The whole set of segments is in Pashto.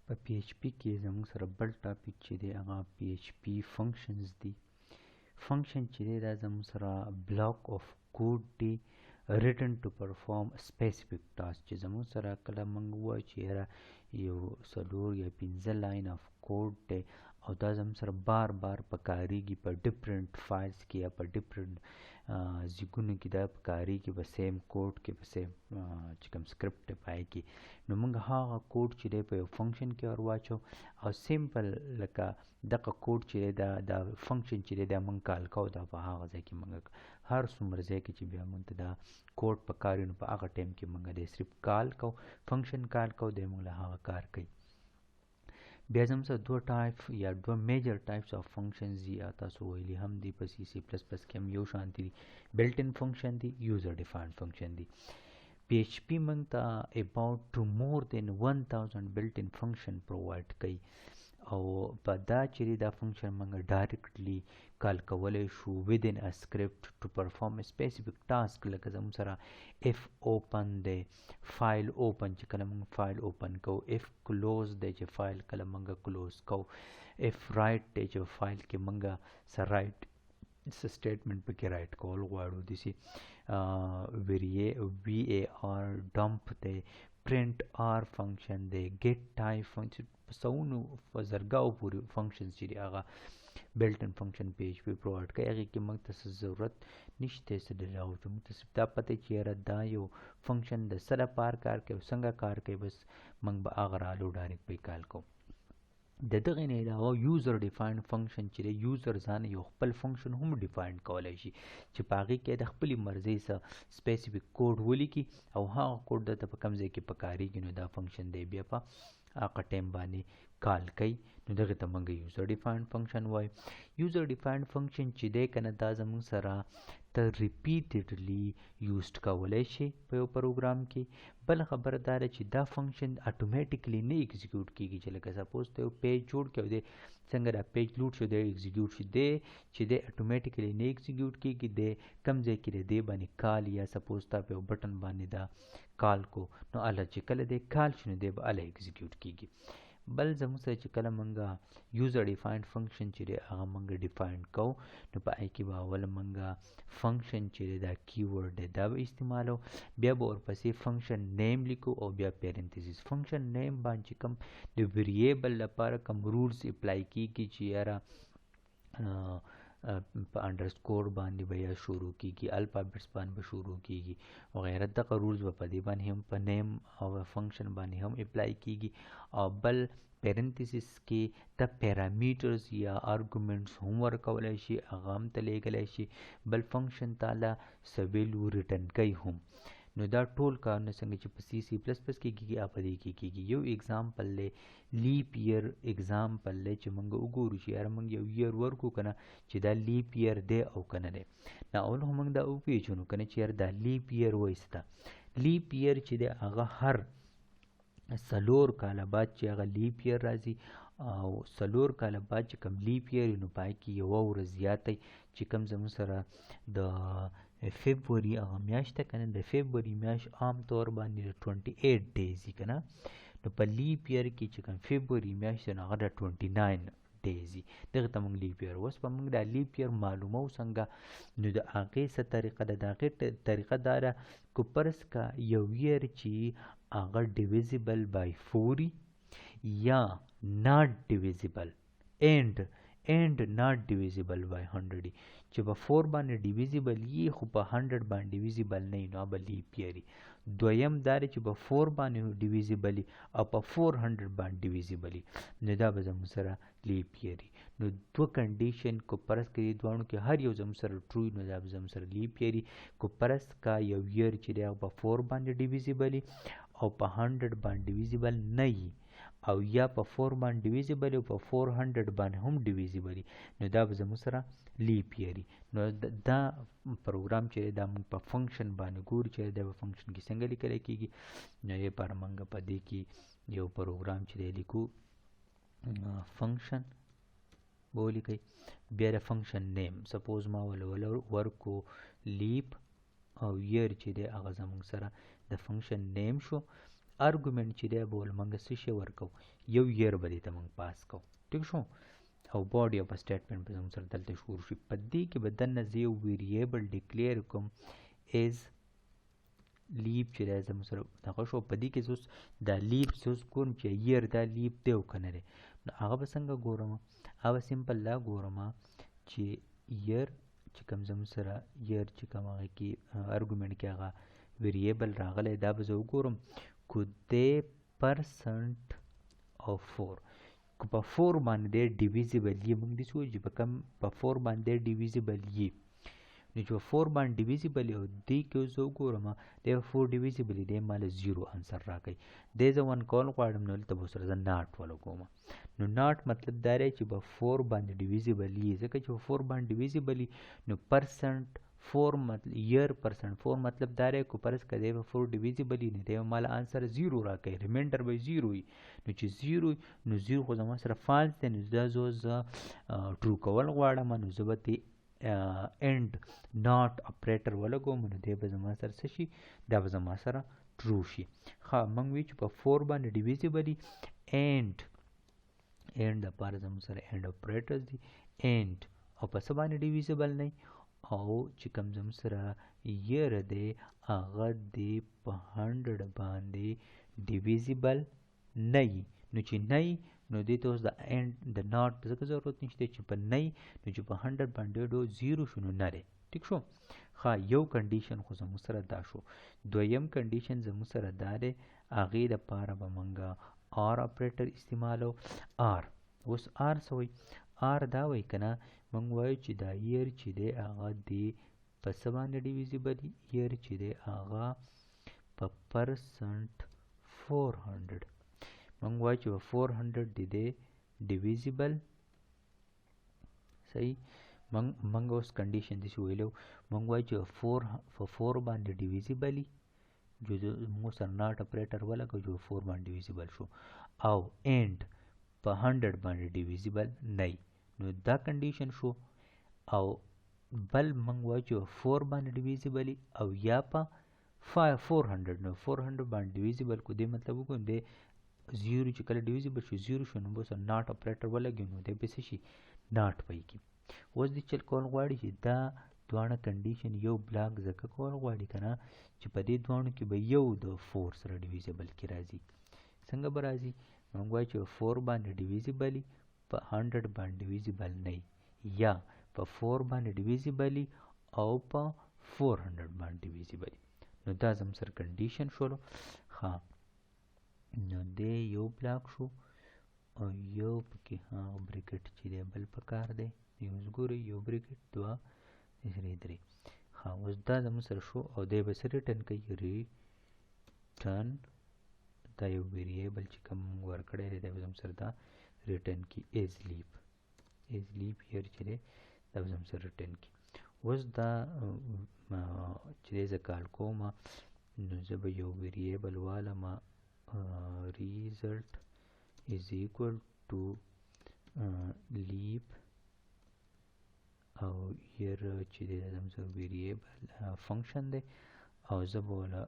په پی ایچ پی کې زموږ سره بل ټاپک چې دی هغه پی ایچ پی فنکشنز دي. فنکشن چې دی دا زموږ سره بلاک اف کوډ دی written to perform a specific task، چې زموږ سره کله موږ ووایو چې یاره یو څلور یا پنځه لاین اف کوډ دی او دا زموږ سره بار بار پکاریږي په ډیفرنٹ فایلز کې یا په ډیفرنٹ ځایونو کې دا پکاریږي، په سیم کوډ کې، په سیم چې کوم سکرپټ دی پای کې، نو موږ هغه کوډ چې دی په یو فنکشن کې ور واچو او سمپل لکه دغه کوډ چې دی، دا فنکشن چې دی دا موږ کال کوو، دا په هغه ځای کې موږ هر څومره ځای کې چې بیا موږ ته دا کوډ پکار وي نو په هغه ټایم کې موږ دی صرف کال کوو، فنکشن کال کوو، دی موږ له هغه کار کوي. بیا زموږ سره دوه ټایپ یا دوه میجر ټایپس اف فنکشنز دي، تاسو ویلي هم دي، په سی سی پلس پلس کې هم یو شان دي. بیلټ ان فنکشن دي، یوزر ډیفاین فنکشن دي. پی ایچ پی موږ ته about to more than 1000 built in function provide کوي او په دا چې دا فنکشن موږ ډایرکټلی کال کولی شو within a script to perform a specific task. لکه زموږ سره if open دی، فایل اوپن، چې کله موږ فایل اوپن کوو، if close دی چې فایل کله موږ کلوز کوو، if write دی چې فایل کې موږ سره رایټ سټیټمنټ پکې رایټ کول غواړو، داسې وی ای آر ډمپ دی، print r فنکشن دی، get type فنکشن، په سوونو په زرګاو پورې فنکشنز چې دي هغه بیلټ ان فنکشن پی ایچ پی پرووایډ کوي. هغې کې موږ ته څه ضرورت نشته څه د راو، موږ ته صرف دا پته چې یاره دا یو فنکشن د څه لپاره کار کوي او څنګه کار کوي، بس موږ به هغه رالو ډایرکټ پې کال کوو. د دغې نه علاوه یوزر ډیفاین فنکشن چې دی، یوزر ځان یو خپل فنکشن هم ډیفاین کولی شي چې په هغې کې د خپلې مرضۍ څه سپیسیفیک کوډ ولیکي او هغه کوډ دته په کوم ځای کې پکارېږي نو دا فنکشن دی بیا په هغه ټایم باندې کال کوي، نو دغه ته موږ یوزر ډیفاین فنکشن وایو. یوزر ډیفاین فنکشن چې دی کنه دا زموږ سره ته ریپیټډلی یوزډ کولی شي په یو پروګرام کې. بل خبره دا ده چې دا فنکشن اتوماتیکلی نه ایگزیکیوټ کیږي، چې لکه سپوز ته یو پیج جوړ کړي او دی څنګه دا پیج لوډ شو دی ایگزیکیوټ شي، دی چې دی اتوماتیکلی نه ایگزیکیوټ کیږي. دی کم ځای کې دی باندې کال یا سپوز تا په یو بټن باندې دا کال کو نو اله چې کله دی کال شي نو دی به اله ایگزیکیوټ کیږي. بل زموږ سره چې کله مونږ یوزر ډیفاین فنکشن چې دی هغه مونږ ډیفاین کوو نو په هغې کې به اول مونږ فنکشن چې دی دا کیورډ دی دا به استعمالو، بیا به ورپسې فنکشن نیم لیکو او بیا پیرنتیسس. فنکشن نیم باندې چې کوم د ویریبل لپاره کوم رولز اپلای کیږي چې یاره په انډرسکور باندې به یا شروع کیږي، الفابټس باندې به شروع کیږي وغیره، دغه رولز به په دې باندې هم په نیم او فنکشن باندې هم اپلای کیږي. او بل پیرنتیسس کې ته پیرامیټرز یا آرګومنټس هم ورکولی شي، هغه هم ته لیږلی شي. بل فنکشن ته له څه ویلو ریټرن کوي هم. نو دا ټول کارونه څنګه چې په سی سی پلس پلس کې کیږي په دې کې کیږي. یو اگزامپل دی، لیپ یر اگزامپل دی چې موږ وګورو چې یاره موږ یو یر ورکو کنه چې دا لیپ یر دی او کنه دی. نه اول خو موږ دا وپېژنو کنه چې یاره دا لیپ یر وایي څه ده. لیپ یر چې دی هغه هر څلور کاله بعد چې هغه لیپ یر راځي او څلور کاله بعد چې کوم لیپ یر نو پای کې یوه ورځ زیاته چې کوم زموږ سره د فبروري هغه میاشت ده کنه، د فبروري میاشت عام طور باندې د 28 ډیز وي کنه، نو په لیپ یر کې چې کوم فبروري میاشت ده نو هغه د 29 ډیز وي، دغه ته موږ لیپ یر. اوس په موږ دا لیپ یر معلومو څنګه؟ نو د هغې څه طریقه ده؟ د هغې طریقه دا ده که فرض که یو یر چې هغه ډیویزیبل بای فور یا not divisible and not divisible by 100، چې په 4 باندې ډیویزیبل یي خو په 100 باندې ډیویزیبل نه وي نو به لیپ یر. دویم دا دی چې په 4 باندې ډیویزیبل او په 400 باندې ډیویزیبل نو دا به زموږ سره لیپ یر. نو دوه کنډیشن کو پرس کې دواړو کې هر یو زموږ سره ټرو نو دا به زموږ سره لیپ یر. کو پرس کا یو یر چې دی په 4 باندې ډیویزیبل او په 100 باندې ډیویزیبل نه وي او یا په 4 باندې ډیویزیبل او په 400 باندې هم ډیویزیبل نو دا به زموږ سره لیپ یر. نو دا پروګرام چې دا موږ په فنکشن باندې ګورو چې دا په فنکشن کې څنګه لیکل کیږي. نو یې پر موږ په دې کې یو پروګرام چې دی لیکو، فنکشن به ولیکئ، بیا د فنکشن نیم سپوز ما ول ورکو لیپ او یر چې دی هغه زموږ سره د فنکشن نیم شو. ارګومنټ چې دی به ول موږ څه شی ورکو، یو year به دې ته موږ پاس کو. ټیک شو. او باډي اف سټیټمنټ به زموږ سره دلته شروع شي. په دې کې به دننه زه یو ویریبل ډیکلیر کوم از لیپ چې دی زموږ سره دغه شو. په دې کې زه اوس دا لیپ زه اوس ګورم چې year دا لیپ دی او که نه دی. نو هغه به څنګه ګورم؟ هغه به سمپل دا ګورم چې year چې کوم زموږ سره year چې کوم هغه کې ارګومنټ کې هغه ویریبل راغلی، دا به زه وګورم کو دی پرسنټ او 4 که په 4 باندې دی ډیویزیبل یي. موږ داسې وایو چې په کم په 4 باندې ډیویزیبل یي. نو چې په 4 باندې ډیویزیبل یي او دې کې اوس زه وګورم دی په 4 ډیویزیبل یي، دی ما له 0 انسر راکوي. دی زه 1 کول غواړم نو دلته به سره زه ناټ ولګوم. نو ناټ مطلب دا دی چې په 4 باندې ډیویزیبل یي، ځکه چې په 4 باندې ډیویزیبل یي نو پرسنټ 4 مطلب year پرسنټ 4 مطلب دا دی کو فرض که دی په 4 ډیویزیبل یي نو دی به ما له انسر 0 راکوي، ریمینډر به یې 0 وي. نو چې 0 وي نو 0 خو زما سره فالس دی، نو دا زه ټرو کول غواړم، نو زه به دې اند ناټ اپریټر ولګوم، نو دی به زما سره څه شي، دا به زما سره ټرو شي. ښه، موږ وایو چې په 4 باندې ډیویزیبل یي اند اند دپاره زموږ سره اند اپریټرز دي، اند او په څه باندې ډیویزیبل نه او چې کوم زموږ سره year دی هغه دی په 100 باندې ډیویزیبل نه وي. نو چې نه وي نو دې ته اوس د اند د ناټ ځکه ضرورت نشته چې په نه وي، نو چې په 100 باندې ډو 0 شو نو نه دی. ټیک شو. ښه، یو کنډیشن خو زموږ سره دا شو. دویم کنډیشن زموږ سره دا دی، هغې دپاره به موږ آر اپریټر استعمالو. آر اوس آر څه وایي؟ آر دا وایي که نه موږ وایو چې دا year چې دی هغه دی په څه باندې ډیویزیبل وي؟ year چې دی هغه په پرسنټ 400. موږ وایو چې په 400 دی دی ډیویزیبل. صحیح، موږ اوس کنډیشن داسې ویلو، موږ وایو چې په 4 باندې ډیویزیبل وي، جو موږ سره ناټ اپریټر ولګو جو 4 باندې ډیویزیبل شو، او اند په 100 باندې ډیویزیبل نه وي. نو دا کنډیشن شو. او بل موږ وایو چې 4 باندې ډیویزیبل وي او یا په 400، نو 400 باندې ډیویزیبل کو دې مطلب وګورم دی 0 چې کله ډیویزیبل شو 0 شو، نو به سره ناټ اپریټر ولګي، نو دی به څه شي؟ ناټ پی کي. اوس دې چل کول غواړي چې دا دواړه کنډیشن یو بلاک ځکه کول غواړي که نه چې په دې دواړو کې به یو د 4 سره ډیویزیبل کې راځي. څنګه به راځي؟ موږ وایو چې 4 باندې ډیویزیبل وي، په 100 باندې ډیویزیبل نه وي، یا په 4 باندې ډیویزیبل وي او په 400 باندې ډیویزیبل وي. نو دا زموږ سره کنډیشن شولو. ښه، نو دی یو بلاک شو او یو پکې هغه بریکټ چې دی بل پکار دی. اوس ګورئ یو بریکټ دوه درې درې. ښه، اوس دا زموږ سره شو او دی به څه ریټرن کوي؟ ریټرن دا یو ویریبل چې کوم موږ ورکړی دی دا به زموږ سره دا ریټرن کړي، از لیپ، از لیپ year چې دی دا به زموږ سره ریټرن کړي. اوس دا چې دی زه کال کوم، نو زه به یو ویریبل والم result is equal to leap او year چې دی دا زموږ سره ویریبل فنکشن دی، او زه به وله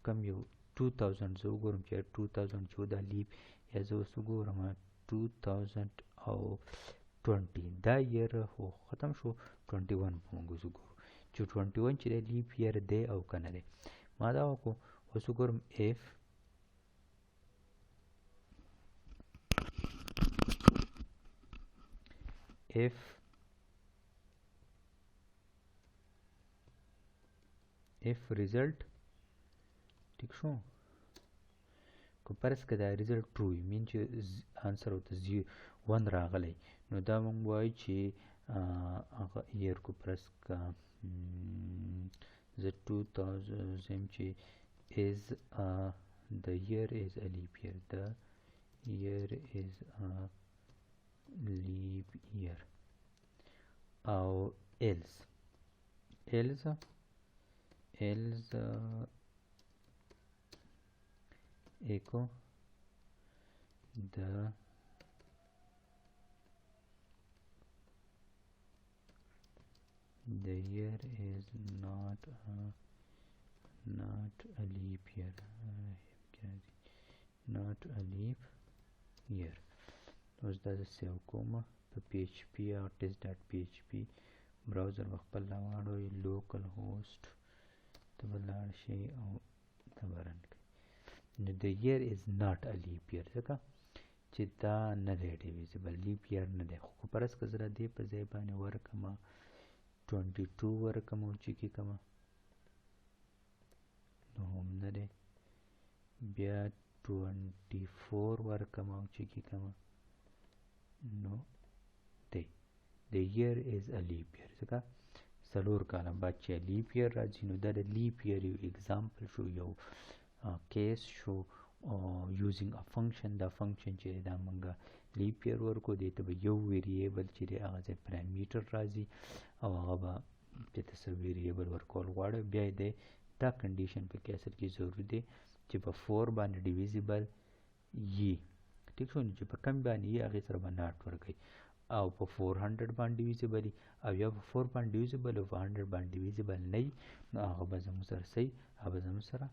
کم یو 2000 زه وګورم چې 2000 چې دا لیپ، یا زه اوس وګورم 2020 دا year خو ختم شو، 21 به موږ اوس وګورو چې 21 چې دی لیپ year دی او که نه دی. ما دا وکړو، اوس وګورم if if if result ټیک شو، که فرض که دا ریزلټ ټرو وي، مین چې انسر ورته 1 راغلی، نو دا موږ وایو چې هغه year کو فرض که زه 2000 زم چې is the year is a leap year, the year is a leap year, او else else else echo the year is not a leap year. Not a leap year. اوس دا زه سیو کوم په پی ایچ پی او ټیسټ ډاټ پی ایچ پی. براوزر به خپل راواړوئ، لوکل هوست ته به لاړ شئ او دا به رن کړئ. نو the year is not a leap year، ځکه چې دا نه دی ډیویزیبل، لیپ year نه دی. خو فرض که زه د دې په ځای باندې ورکړم 22 ورکړم او چې کې کوم، نو هم نه دی. بیا 24 ورکړم او چې کې کوم، نو دی. The year is a leap year، ځکه 4 کاله بعد چې لیپ year راځي. نو دا د لیپ year یو اگزامپل شو، یو کیس شو using a function. دا فنکشن چې دا مونږه لیپ year ورکو، دې ته به یو ویریبل چې دی هغه ځای پرامیټر راځي او هغه به چې ته څه ویریبل ورکول غواړې. بیا دی دا کنډیشن پکې اصل کې ضروري دی چې په 4 باندې ډیویزیبل یي. ټیک شو؟ نو چې په کم باندې یي هغې سره به ناټ ورکوي، او په 400 باندې ډیویزیبل او یا په 4 باندې ډیویزیبل او په 100 باندې ډیویزیبل نه وي، نو هغه به زموږ سره صحیح، هغه به زموږ سره